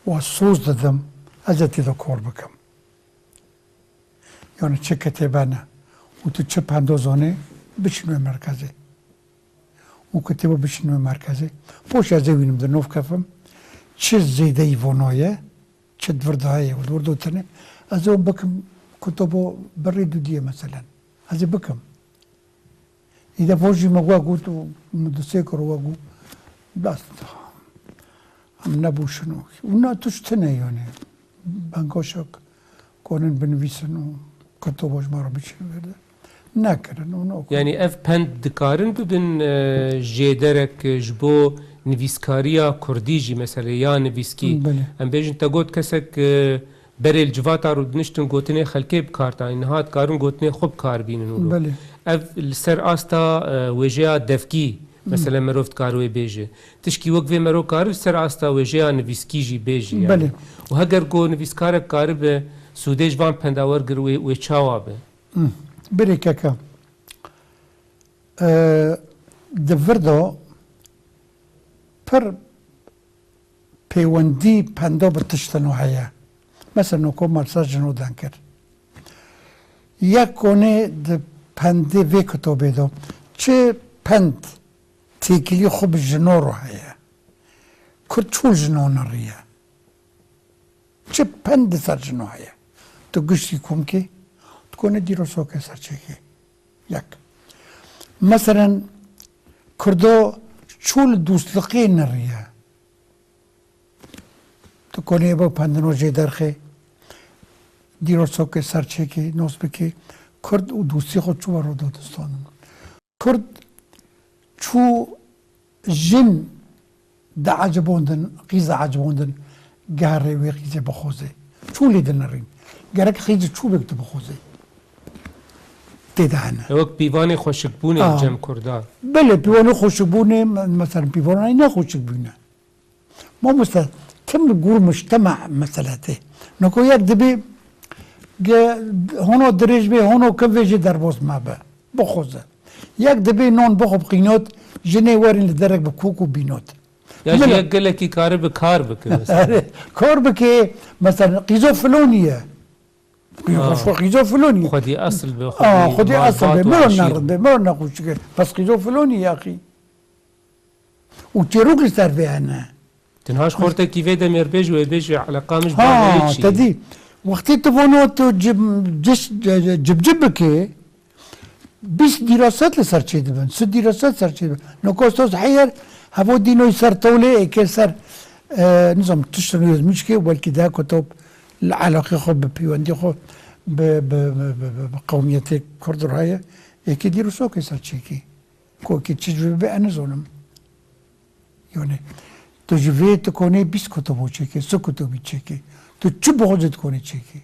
Û ez soz didim, ez ê tê de kor bikim. Yani çi kitêbe ne. Û tu çi pendo zanê, bişîn wê merkezê. Û kitêbo bişîn wê merkezê. Poş ez ê wînim di nov kefim. Çi zêdeyî vonaye, çi di vir de heye û di vir de tune. Ez ê wan bikim kitêbo birê dudiyê meselen. Ez ê bikim. Îde vo jî me we got û min du sê kir we got. Bes. nebû şinokî. Û na tişt tune yani. Bengoşek konin binivîsin û ketoba ji me re biçin verde. Nekirin û ne. Yani ev pend dikarin bibin, e, jêderek, e, ji bo nivîskariya kurdî jî, mesele ya nivîskî. Belê. Em bêjin te got kesek, e, berê li civata rû diniştin gotinê xelkê bi kar tanî, niha dikarin gotinê xwe bi kar bînin û Belê. Ev li ser asta, e, wêjeya devkî, mesele merov dikar wê bêje. Tişkî wek vê merov karibe ser asta wêjeya nivîskî jî bêje yani. Belê. Û heger ku nivîskarek karibe sûdê ji van penda wergir wê, wê çawa be? Hı. Birê keke. E, di vir de pir pêwendî pendo bi tiştin û heye. Mesela noko me ser jino den kir. Yek konê di pendê vê kitobê de çi pend têkilî xwe bi jino re heye. Kurd çû jino niriye. Çi pend di ser jino heye. Tu giştî komkê, tu konê dîrosokê ser çêkê. Yek. Meselen, Kurdo çû li dûstliqê niriye. Tu konê bo pendino jê derxê, dîrosokê ser çêkê, nos bikê, Kurd û dûstî xwe çû wero dodistonin. Kurd çû jin diecibondin, qîz diecibondin, geherê wê qîzê bixwazê. Çû lê dinirîn. Gerek qîz çû bê tu bixwazê. Tê de hene. Wek pîvanê xweşikbûnê Aa. Cem Kurda. Belê, pîvanê xweşikbûnê, me-, mesela pîvanayî ne xweşik bûne. Mamoste, tim li gor mujtema mesele tê. Noko yek dibê ge-, hono dirêj bê, hono kevê jê derbas me be. Bixoze. Yek dibê non bixwe bi qînot, jinê werin li derek bi kok û bînot. Ya jî Mila- yek gelekî karibe kar bike mesela. Erê, kar bike, mesela qîzo filonî ye. Qîzo, Aa. Xwe qîzo filonî. Xwedî esil be, Aa, xwedî xwedî esil be. Mero nerinde, mero nexweşike. Bes qîzo filonî yaxî. Û çêrok li ser vê hene. Tenha ji xortekî vê demê re bêj wê bêj wê eleqa min ji Ha, bavê çi? Te dî. Wextê tu vono tu cib, cib, cib, cib bikê, bîst dîraset li ser çê dibin, sed dîraset ser çê dibin. Nokostos heyer, hevo dînoy ser tolê, êkê ser, e, nizam, tiştin yazmîşkê, belkî daha kotop li elaqê xwe, bi pêwendî xwe, bi, bi, bi, bi, bi, bi qewmiyetê Kurd re heye, êkê dîrosokê ser çêkê. Kokê çi ji vê be, ez nizonim. Yani, tu ji vê tu konê bîst kutubo çêkê, sê kutubî çêkê. Tu çi boxcê tu konê çêkê.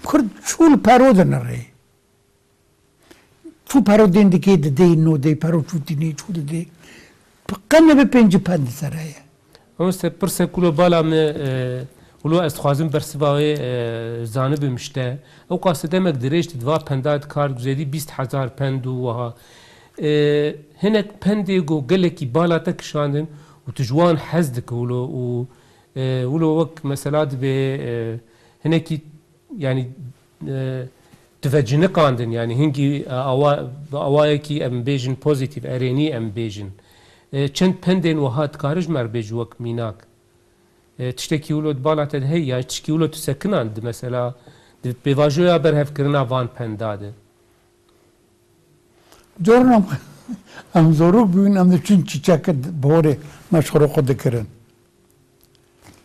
Kurd çû li pero dinirê. Çû pero dên dikê didê, no dê, pero çû tînê, çû didê. Qe nebe pêncî pend li ser heye. Mamoste, pirse kulo bala me, e, wilo ez dixwazim bersiva wê, e, zanibim ji te. Ew qase demek dirêj tu di va penda de kar dikî, zêdî bîst hezar pend û wiha. E, hinek pendê ku gelekî bala te kişandin û tu ji wan hez dike wilo û, e, wilo wek mesela dibê, e, hinekî, yanî, e, tu veciniqandin, yanî hingî, e, awa, bi awayekî em bêjin pozîtîf, erênî em bêjin. E, çend pendên wiha dikare ji me re bêjî wek mînak? E, tiştekî wilo di bala te de heye, ya tiştekî wilo tu sekinandî, mesela, di pêvajoya berhevkirina van penda de? Caran em, em zarok bûn, em diçûn çîçek bi horê meşxula xwe dikirin.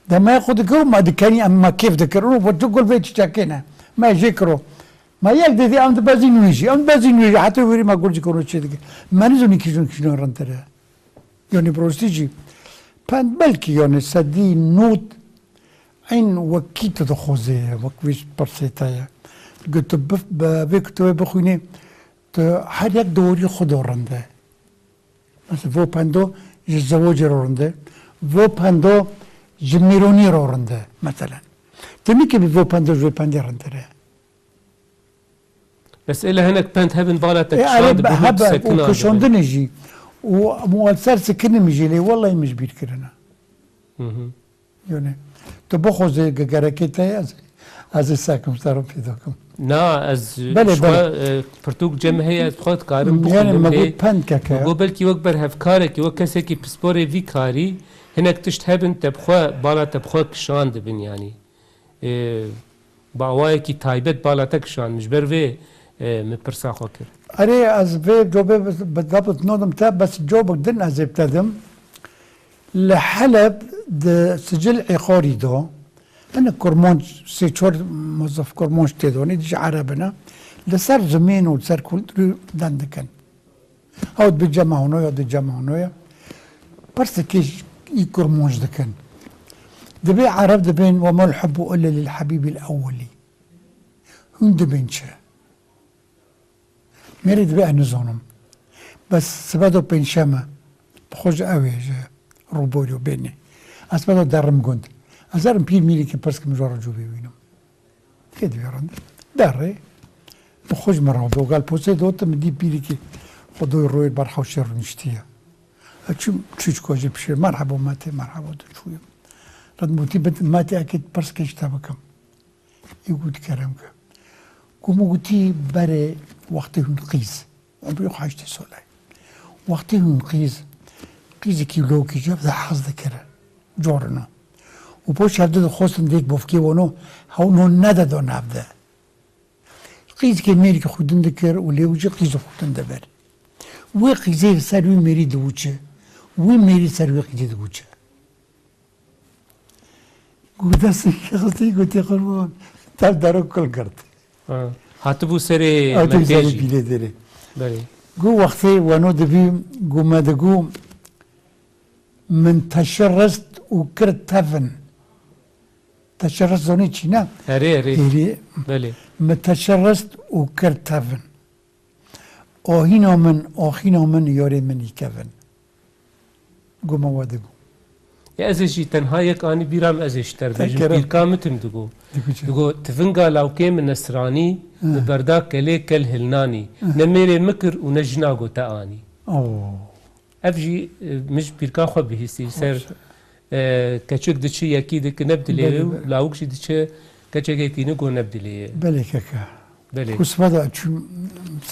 Demaya xwe dikir û me dikenî, em me kêf dikirin û xwe tu gul vê çîçekê ne. Me jê kiro. Me yek didî, em dibezîn wî jî, em dibezîn wî jî. Heta wêrî me gul jî kiro çê dikir. Me nizûnî kîjon kîjon rintir e. Yanî bi rastî jî pend belkî yanî sedî nod eyn wekî tu dixwazê ye, wek wî pirsê te ye. Got tu bif-, bi-, vê kitobê bixwînî, tu her yek di warî xwe de rind e. Mesela vo pendo ji zewacê re rind e, vo pendo ji mêronî re rind e, meselen. Tu nikevî vo pendo ji vê pendê rintir e. Bes êle hinek pend hebin bala te E, kişand erê, dibin û hebe, tu û sekinandibin. Kişandinê jî. Û, û li ser sekinê min jî lê wellahî min ji bîr kirine. Hı hı. Yanî, tu bixwazê ge-, gerekê te ye, ez, ez ê sekim, serim pêda kim. Na, ez Belê, ji xwe, belê. e, pirtûk cem heye, ez xwe dikarim Yani, bixwînim me lê got pend keke. Me got belkî wek berhevkarekî, wek kesekî pisporê vî karî, hinek tişt hebin te bi xwe, bala te bi xwe kişandibin yanî. E, bi awayekî taybet bala te kişand, min ji ber vê, e, min pirsa xwe kir. Erê, ez vê cobê bi, bi dabit nodim te, bes cobek din ez ê bi te dim. Li Heleb Di sicil îqarî de, hinek kurmanc, sê çar mozef kurmanc tê de, hûn dî jî Ereb in, li ser zimên û li ser kulturî deng dikin. Ew dibe cema hûn ya, di cema hûn ya. Pirsekê ji î kurmanc dikin. Dibê Ereb dibên "Ve mal hubbu illa lil habîbil ewwelî." Hûn dibên çi? Mêrê dibê ez nizanim. Bes sibe do pêncşeme. Bi xwe ji ew ê ji rûborî û bênê. Ez sibe do derim gund. Ez herim pîr mîrîkî pirs kim ji wan re cû bê wînim. Tê dibê rind. Derê. Bi xwe ji min re do gel posê do tu min dî pîrîkî xwe doy royê ber hewşê rûniştiye. Ez çûm çûçko jî pişê merhebo metê merhebo tu çûyim. Rind bûtî bit metê ekê pirs kê ji te bikim. Ê got, kerem ke. Ku min gotî berê wextê hûn qîz. Umrê xwe heştê sal e. Wextê hûn qîz, qîzekî lawikî ji hev de hez dikir. Corino. Û paş hev de dixwestin dêk bofkê wano, hewn hûn nede do nav de. Qîzekê mêrikî xwe din dikir û lê wî jî qîz xwe din dibir. Wê qîzê li ser wî mêrî diwûçe. Wî mêrî ser wê qîzê diwûçe. Got destê xistî, gotî, "Qurban, tev dero kul girt." Ha. Hatibû serê Hatibû serê metê jî. Pîlê derê. Belê. Got wextê weno dibî, got me digot, "Min te şi rist û kir tevin." Te şi rist zonê çî ne? Erê, erê. Êrî. Belê. "Min te şi rist û kir tevin." Ahîna min, axîna min, yarê min î kevin. Goma we digo. Ya ez ê jî tenha yek anî bîra min, ez ê ji te re bêjim. Pîrka min tim digo. Digo çi? Digo, "Tivinga lawkê min nesranî, Hı. Li berda kelê kel hilnanî. Hı. Ne mêrê min kir û ne jina go te anî." Oo. Ev jî, e, min ji pîrka xwe bihîstî. Ser, e, keçik diçi yekî dike ne bi dilê wê û lawik jî diçi keçek yekî ne go ne bi dilê ye. Belê keke. Belê. Ku sibe de çûm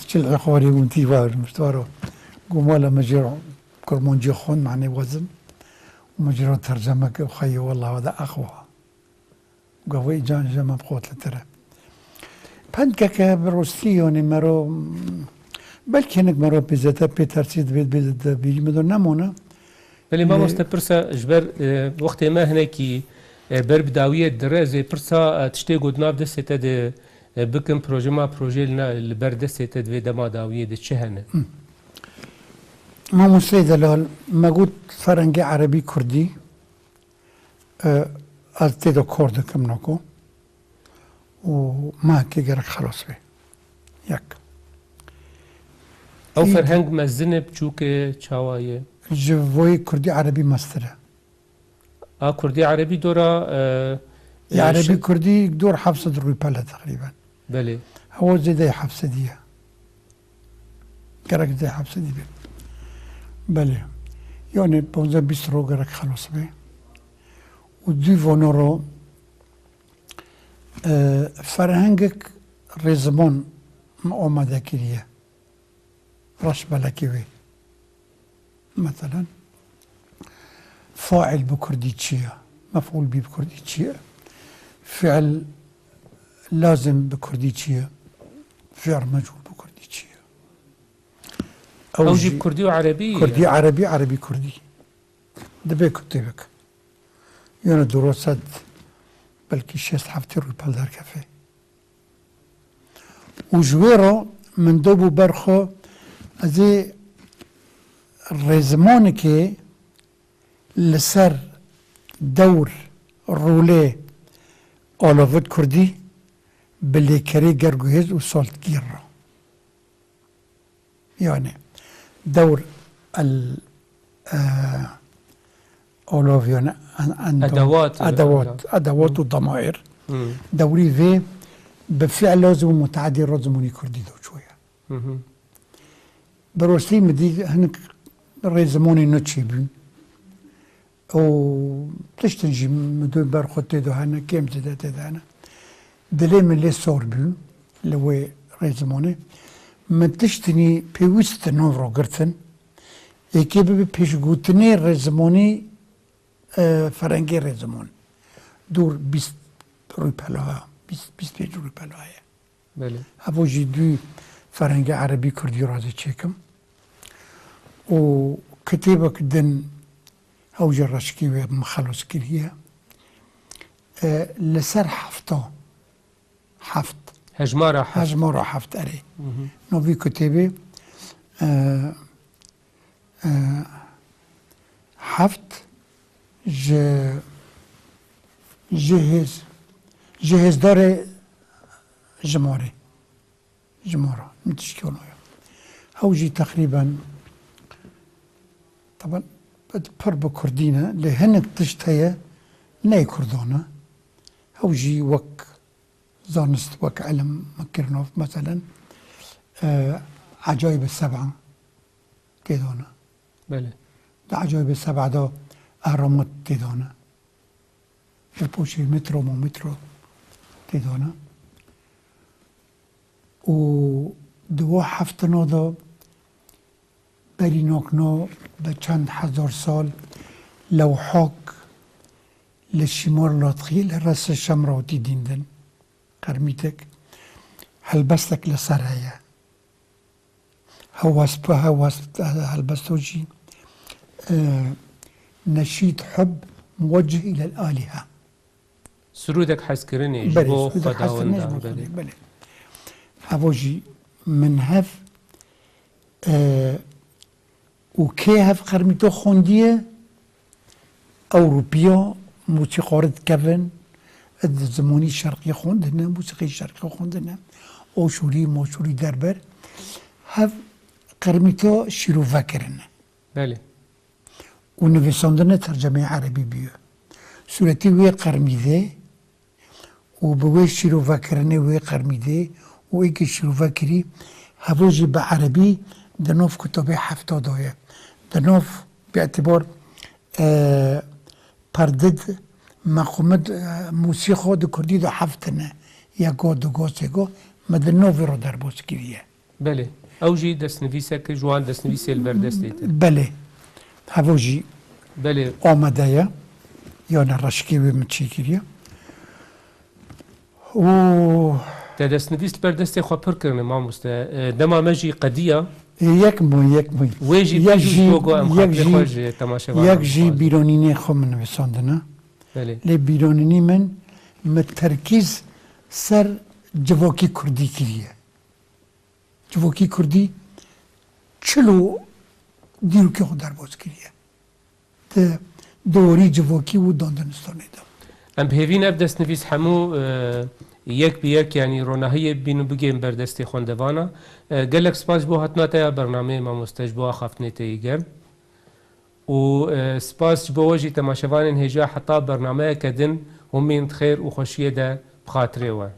çil xwarê û tî var, miştwaro. Go mala min jê kurmancî xwend, manê wezin. Min jê re terceme kir, xweyê wela de exwa. Gavê îcan ji me bi qotlitir e. Pendkeke bi rostî, yanî mero, belkî hinek mero pêzete pê tersî dibê, dibê di bîrî min de nemone. Belê, Lê mamoste, pirsa ji ber, e, wextê me hinekî, e, ber bi dawiyê dire, ez ê pirsa, e, tiştê ku di nav destê te de, e, bikim, proje ma proje li na, li ber destê te di vê dema dawiyê de çi hene? Hı. Mamosteyê delal, me got ferengê erebî kurdî, E, ez tê de kor dikim nako û mehekê gerek xelas bê. Yek. Ew Î ferheng mezin e, biçûk e, çawa ye? Ji voyê kurdî erebî mestir e. A kurdî erebî dora, e, Ya e, erebî şi- kurdî dor heft sed rûpel e teqrîben. Belê. Hewa zêdeyê heft sedî ye. Gerek zê heft sedî be. Belê. Yani ponzdeh bîst ro gerek xelas be. Û dû vono ro, e, ferhengek rêziman me amade kiriye. Reş belekî wê. Meselen, fail bi kurdî çi ye? Mef'ul bî bi kurdî çi ye? Fiil lazim bi kurdî çi ye? Fiil mecûl bi kurdî çi ye? Ew Ew jî jî bi kurdî û erebî ye? Kurdî, erebî, erebî, kurdî. Dibe ku tê bik. Yone duro sed, belkî şêst heftê rûpel derkefe. Û ji wê re min do bû ber xwe ez ê rêzimanekê li ser dewr, rolê, alovit kurdî bi lêkerê gerg û hêz û saltgîr re. Yani dewr el, e, olov yani en, en, Edewat, edewat, edewat û demair. Hmm. Dewrî vê bi fiil lazim û muteadî re zimanî kurdî de çûye. Hı hı. Bi rastî min dî hinek rêzimanê nû çêbûn. Û tiştin jî min dû ber xwe tê de hene, kêm zêde tê de hene. Dilê min lê sor bû li wê rêzimanê. Min tiştinî pêwîst nû ragirtin. Êkê bibe pêşgotinê rêzimanî, e, ferengê rêziman. Dûr bîst rûpela, bîst, bîst pênc rûpela ye. Belê. Evo jî dû ferengê erebî kurdî razî çêkim. Û kitêbek din Ew jî reşkê wê min xelos kiriye. E, li ser hefta heft. Hejmara heft. Hejmara heft, erê. Hı hı. Navî kitêbê, e, e, heft ji, ji hêz, ji hêzdarê jimarê. Jimara min tişkî wano ye. Ew jî teqrîben, taban, pir bi kurdî ne, lê hinek tişt heye, ne yê kurdan e. Ew jî wek zanist, wek ilim min kirine, meselen, e, Ecayîb Seba tê de ne. Belê. Di Ecayîb Seba de ehramat tê de ne. Li poşê metro ma metro tê de ne. Û di wa heftina de berî nokno bi çend hezar sal lewhak li Şîmar Latxî, li Resê Şemrawtî dîndin. Qermîtek, helbestek li ser heye. Hewes bi hewes, helbesto jî, e, neşîd hub muweccih îlel alîhe. Sirûdek hezkirinê ji Belê, bo sirûdek hezkirinê ji Xwedawenda, bo belê. Xwedê, belê. Hevo jî min hev, e, û kê hev Qermîto xwendiye? Ewropiya mûsîqarî dikevin, di zimanî şerqî xwendine, mûsîqî şerqî xwendine, oşûrî, moşûrî derber. Hev Qermîto şîrove kirine. Belê. Û nivîsandine tercemeyê erebî bûye. Sûretî wê Qermîdê û bi wê şîrovekirinê wê Qermîdê û êkê şîrove kirî, hevo jî bi erebî di nav kutabê hefta de ye. Di nav, bi îtîbar, e, perdid, meqûmid, e, mûsîqo di kurdî de heft tine. Yeko, dugo, sêgo, me di nav vê re derbas kiriye. Belê. Ew jî destnivîsek ji wan destnivîsê li ber destê te. Belê. Hevo jî Belê. Amade ye. Yani reşkê wê min çêkiriye. Û Te destnivîs li ber destê xwe pir kirine, mamoste. E, dema me jî qediya. E, yek mû, yek mû. Wê jî Yek bêjû ji jî, bo ku em yek xatirê jî, xwe ji temaşevanan yek jî bixwazin. Bîronînê xwe min nivîsandine. Belê. Lê bîronînî min, min terkîz ser civakî kurdî kiriye. Civakî kurdî çilo dîrokê xwe derbas kiriye. Di dorî civakî û dandinistanê de. Em bi hêvî ne ev destnivîs hemû, e, yek bi yek, yanî ronahiyê bibîn û bigihên ber destê xwendevana. E, gelek spas ji bo hatina te ya bernameyê, mamoste, ji bo axaftinê te yê germ. Û, e, spas ji bo we jî, temaşevanên hêja, heta bernameyeke din, hûn bên di xêr û xweşiyê de bi xatirê we.